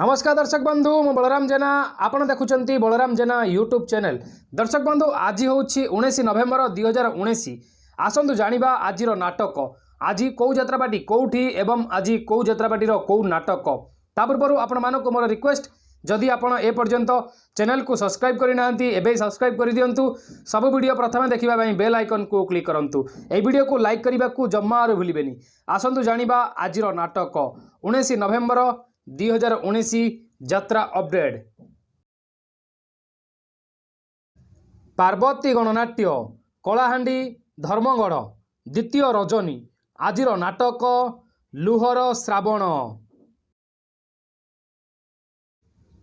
ନମସ୍କାର ଦର୍ଶକ ବନ୍ଧୁ, ମୁଁ ବଳରାମ ଜେନା। ଆପଣ ଦେଖୁଛନ୍ତି ବଳରାମ ଜେନା ୟୁଟ୍ୟୁବ୍ ଚ୍ୟାନେଲ୍। ଦର୍ଶକ ବନ୍ଧୁ, ଆଜି ହେଉଛି 19 ନଭେମ୍ବର 2019। ଆସନ୍ତୁ ଜାଣିବା ଆଜିର ନାଟକ, ଆଜି କେଉଁ ଯାତ୍ରାପାଟି କେଉଁଠି ଏବଂ ଆଜି କେଉଁ ଯାତ୍ରାପାଟିର କେଉଁ ନାଟକ। ତା ପୂର୍ବରୁ ଆପଣମାନଙ୍କୁ ମୋର ରିକ୍ୱେଷ୍ଟ, ଯଦି ଆପଣ ଏପର୍ଯ୍ୟନ୍ତ ଚ୍ୟାନେଲକୁ ସବସ୍କ୍ରାଇବ୍ କରିନାହାନ୍ତି, ଏବେ ସବସ୍କ୍ରାଇବ୍ କରିଦିଅନ୍ତୁ। ସବୁ ଭିଡ଼ିଓ ପ୍ରଥମେ ଦେଖିବା ପାଇଁ ବେଲ୍ ଆଇକନ୍କୁ କ୍ଲିକ୍ କରନ୍ତୁ। ଏହି ଭିଡ଼ିଓକୁ ଲାଇକ୍ କରିବାକୁ ଜମାରୁ ଭୁଲିବେନି। ଆସନ୍ତୁ ଜାଣିବା ଆଜିର ନାଟକ, 19 ନଭେମ୍ବର 2019 ଯାତ୍ରା ଅପଡେଟ୍। ପାର୍ବତୀ ଗଣନାଟ୍ୟ, କଳାହାଣ୍ଡି, ଧର୍ମଗଡ଼, ଦ୍ୱିତୀୟ ରଜନୀ। ଆଜିର ନାଟକ ଲୁହର ଶ୍ରାବଣ।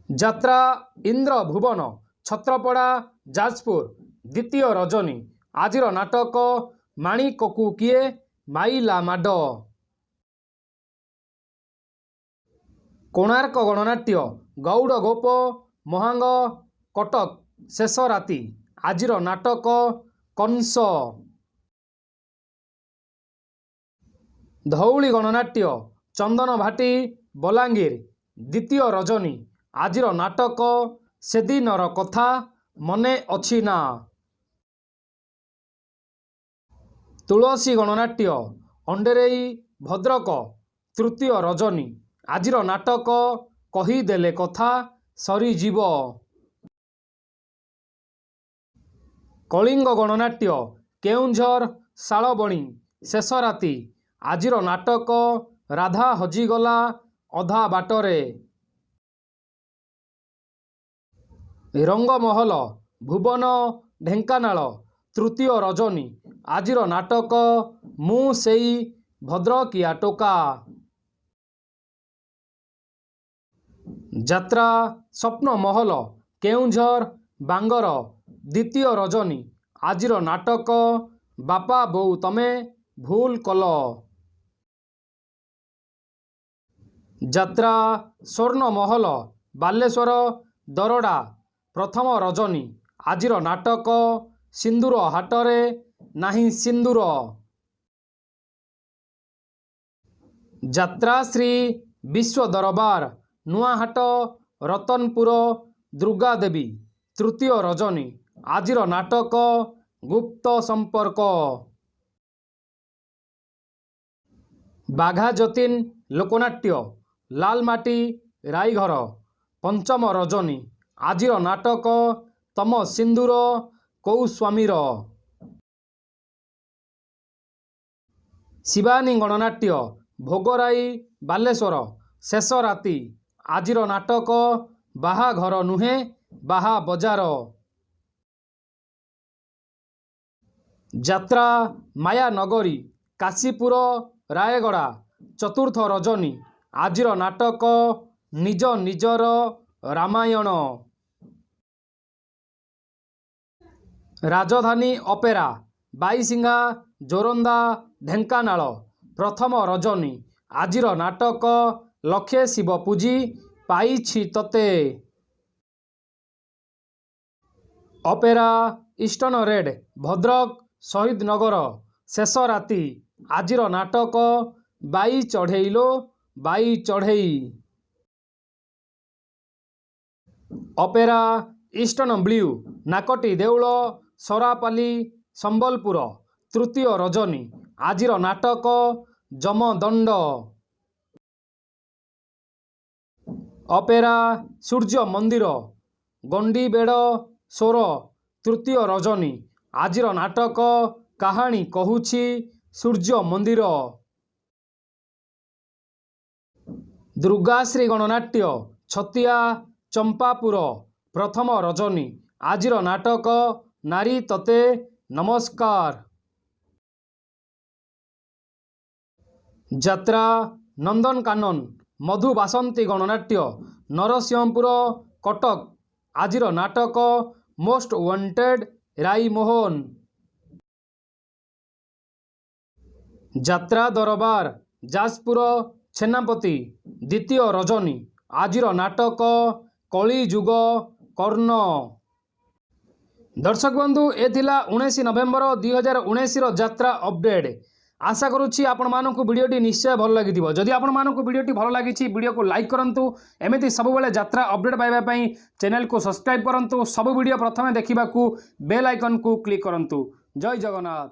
ଯାତ୍ରା ଇନ୍ଦ୍ର ଭୁବନ, ଛତ୍ରପଡ଼ା, ଯାଜପୁର, ଦ୍ୱିତୀୟ ରଜନୀ। ଆଜିର ନାଟକ ମାଣିକକୁ କିଏ ମାଇଲା ମାଡ଼। କୋଣାର୍କ ଗଣନାଟ୍ୟ, ଗଉଡ଼ ଗୋପ, ମହାଙ୍ଗ, କଟକ, ଶେଷ ରାତି। ଆଜିର ନାଟକ କଂସ। ଧଉଳି ଗଣନାଟ୍ୟ, ଚନ୍ଦନଭାଟି, ବଲାଙ୍ଗୀର, ଦ୍ୱିତୀୟ ରଜନୀ। ଆଜିର ନାଟକ ସେଦିନର କଥା ମନେ ଅଛି ନା। ତୁଳସୀ ଗଣନାଟ୍ୟ, ଅଣ୍ଡେରେଇ, ଭଦ୍ରକ, ତୃତୀୟ ରଜନୀ। ଆଜିର ନାଟକ କହିଦେଲେ କଥା ସରିଯିବ। କଳିଙ୍ଗ ଗଣନାଟ୍ୟ, କେଉଁଝର, ଶାଳବଣି, ଶେଷ ରାତି। ଆଜିର ନାଟକ ରାଧା ହଜିଗଲା ଅଧା ବାଟରେ। ରଙ୍ଗମହଲ, ଭୁବନ, ଢେଙ୍କାନାଳ, ତୃତୀୟ ରଜନୀ। ଆଜିର ନାଟକ ମୁଁ ସେଇ ଭଦ୍ରକିଆ ଟୋକା। ଯାତ୍ରା ସ୍ୱପ୍ନମହଲ, କେଉଁଝର, ବାଙ୍ଗର, ଦ୍ୱିତୀୟ ରଜନୀ। ଆଜିର ନାଟକ ବାପା ବୋଉ ତମେ ଭୁଲ କଲ। ଯାତ୍ରା ସ୍ୱର୍ଣ୍ଣମହଲ, ବାଲେଶ୍ୱର, ଦରଡ଼ା, ପ୍ରଥମ ରଜନୀ। ଆଜିର ନାଟକ ସିନ୍ଦୁର ହାଟରେ ନାହିଁ ସିନ୍ଦୁର। ଯାତ୍ରାଶ୍ରୀ ବିଶ୍ୱ ଦରବାର, ନୂଆହାଟ, ରତନପୁର, ଦୁର୍ଗାଦେବୀ, ତୃତୀୟ ରଜନୀ। ଆଜିର ନାଟକ ଗୁପ୍ତ ସମ୍ପର୍କ। ବାଘା ଯତୀନ ଲୋକନାଟ୍ୟ, ଲାଲମାଟି, ରାଇଘର, ପଞ୍ଚମ ରଜନୀ। ଆଜିର ନାଟକ ତମ ସିନ୍ଦୁର କୋଉ ସ୍ୱାମୀର। ଶିବାନୀ ଗଣନାଟ୍ୟ, ଭୋଗରାଇ, ବାଲେଶ୍ୱର, ଶେଷ ରାତି। ଆଜିର ନାଟକ ବାହାଘର ନୁହେଁ ବାହା ବଜାର। ଯାତ୍ରା ମାୟାନଗରୀ, କାଶୀପୁର, ରାୟଗଡ଼ା, ଚତୁର୍ଥ ରଜନୀ। ଆଜିର ନାଟକ ନିଜ ନିଜର ରାମାୟଣ। ରାଜଧାନୀ ଅପେରା, ବାଇସିଙ୍ଗା, ଯୋରନ୍ଦା, ଢେଙ୍କାନାଳ, ପ୍ରଥମ ରଜନୀ। ଆଜିର ନାଟକ ଲକ୍ଷେ ଶିବ ପୂଜି ପାଇଛି ତତେ। Opera eastern red, Bhadrak, Shahidnagar, ଶେଷ ରାତି। ଆଜିର ନାଟକ ବାଇ ଚଢ଼େଇ ଲୋ ବାଇ ଚଢ଼େଇ। ଅପେରା ଇଷ୍ଟର୍ଣ୍ଣ ବ୍ଲୁ, ନାକଟି ଦେଉଳ, ସରାପାଲି, ସମ୍ବଲପୁର, ତୃତୀୟ ରଜନୀ। ଆଜିର ନାଟକ ଯମଦଣ୍ଡ। ଅପେରା ସୂର୍ଯ୍ୟ ମନ୍ଦିର, ଗଣ୍ଡିବେଡ଼, ସୋର, ତୃତୀୟ ରଜନୀ। ଆଜିର ନାଟକ କାହାଣୀ କହୁଛି ସୂର୍ଯ୍ୟ ମନ୍ଦିର। ଦୁର୍ଗାଶ୍ରୀ ଗଣନାଟ୍ୟ, ଛତିଆ, ଚମ୍ପାପୁର, ପ୍ରଥମ ରଜନୀ। ଆଜିର ନାଟକ ନାରୀ ତତେ ନମସ୍କାର। ଯାତ୍ରା ନନ୍ଦନକାନନ ମଧୁ ବାସନ୍ତୀ ଗଣନାଟ୍ୟ, ନରସିଂହପୁର, କଟକ। ଆଜିର ନାଟକ ମୋଷ୍ଟ ୱାଣ୍ଟେଡ୍ ରାଇମୋହନ। ଯାତ୍ରା ଦରବାର, ଯାଜପୁର, ଛେନାପତି, ଦ୍ୱିତୀୟ ରଜନୀ। ଆଜିର ନାଟକ କଳିଯୁଗ କର୍ଣ୍ଣ। ଦର୍ଶକ ବନ୍ଧୁ, ଏ ଥିଲା 19 ନଭେମ୍ବର 2019ର ଯାତ୍ରା ଅପଡେଟ୍। ଆଶା କରୁଛି ଆପଣମାନଙ୍କୁ ଭିଡ଼ିଓଟି ନିଶ୍ଚୟ ଭଲ ଲାଗିଥିବ। ଯଦି ଆପଣମାନଙ୍କୁ ଭିଡ଼ିଓଟି ଭଲ ଲାଗିଛି, ଭିଡ଼ିଓକୁ ଲାଇକ୍ କରନ୍ତୁ। ଏମିତି ସବୁବେଳେ ଯାତ୍ରା ଅପଡ଼େଟ୍ ପାଇବା ପାଇଁ ଚ୍ୟାନେଲକୁ ସବସ୍କ୍ରାଇବ୍ କରନ୍ତୁ। ସବୁ ଭିଡ଼ିଓ ପ୍ରଥମେ ଦେଖିବାକୁ ବେଲ୍ ଆଇକନ୍କୁ କ୍ଲିକ୍ କରନ୍ତୁ। ଜୟ ଜଗନ୍ନାଥ।